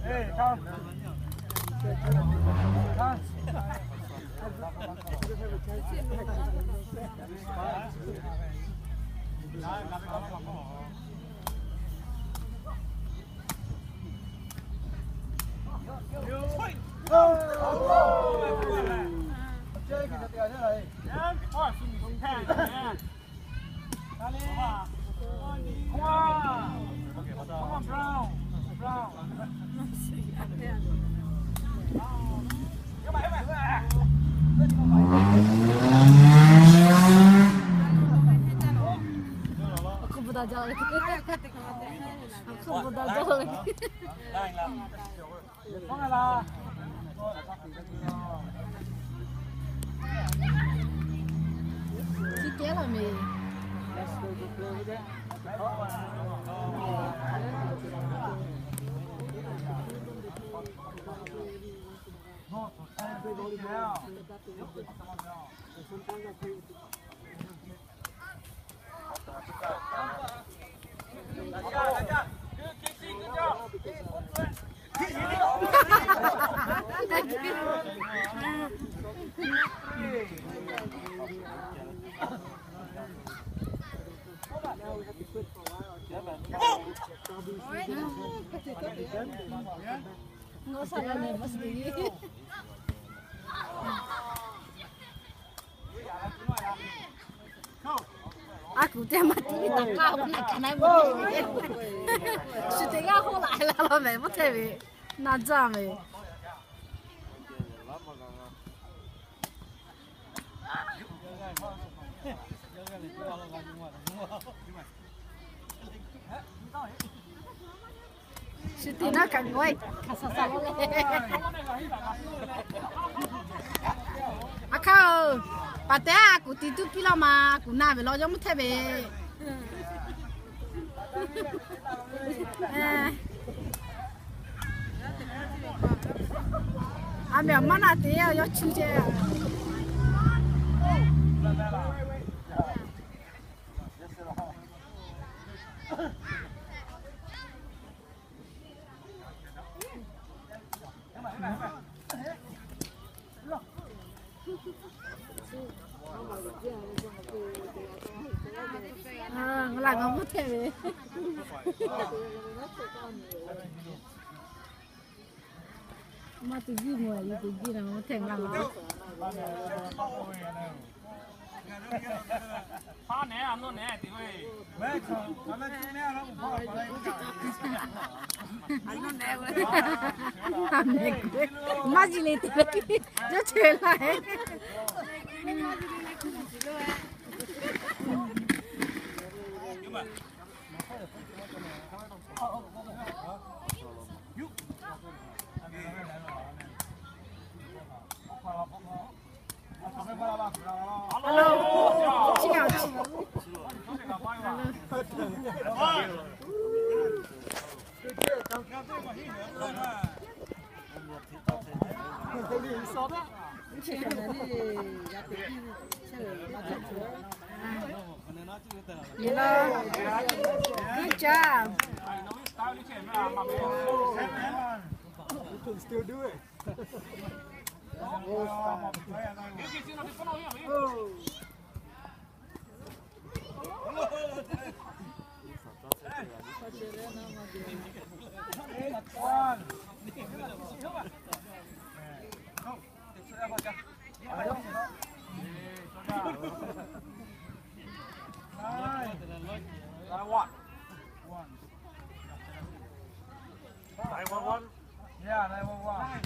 Hey, come. Come. A kuˬ teˇ maˇ tiˉ ve taˍ k'aˇ k'o na kaꞈ na ve. Shu teˇ g'aˇ hoˆ laꞈ la la mehˍ, maˇ hteˇ ve na jaˇ mehˍ. Shu teˇ naˉ kaꞈ g'awˇ e hk'aˬ shaˍ shaˍ lo le. A hkaˇ-oˬ, paˍ tehˉ a kuˬ tiˍ tuˉ piˇ laˇ ma, a kuˬ na ve law yawˇ mvuhˇ hteˇ ve. A meh awˬ maˇ na te yawˇ chu ceh. Ngaˬ la ngaˬ mvuhˇ hteˇ ve. Maˇ te jiˇ mvuh a, te jiˇ na mvuhˇ hteˇ ngaˬ la. Maˇ ji le te ve, yawˇ chehˇ laˇ e. Good job. You can still do it. Nine one one. Yeah, nine one one.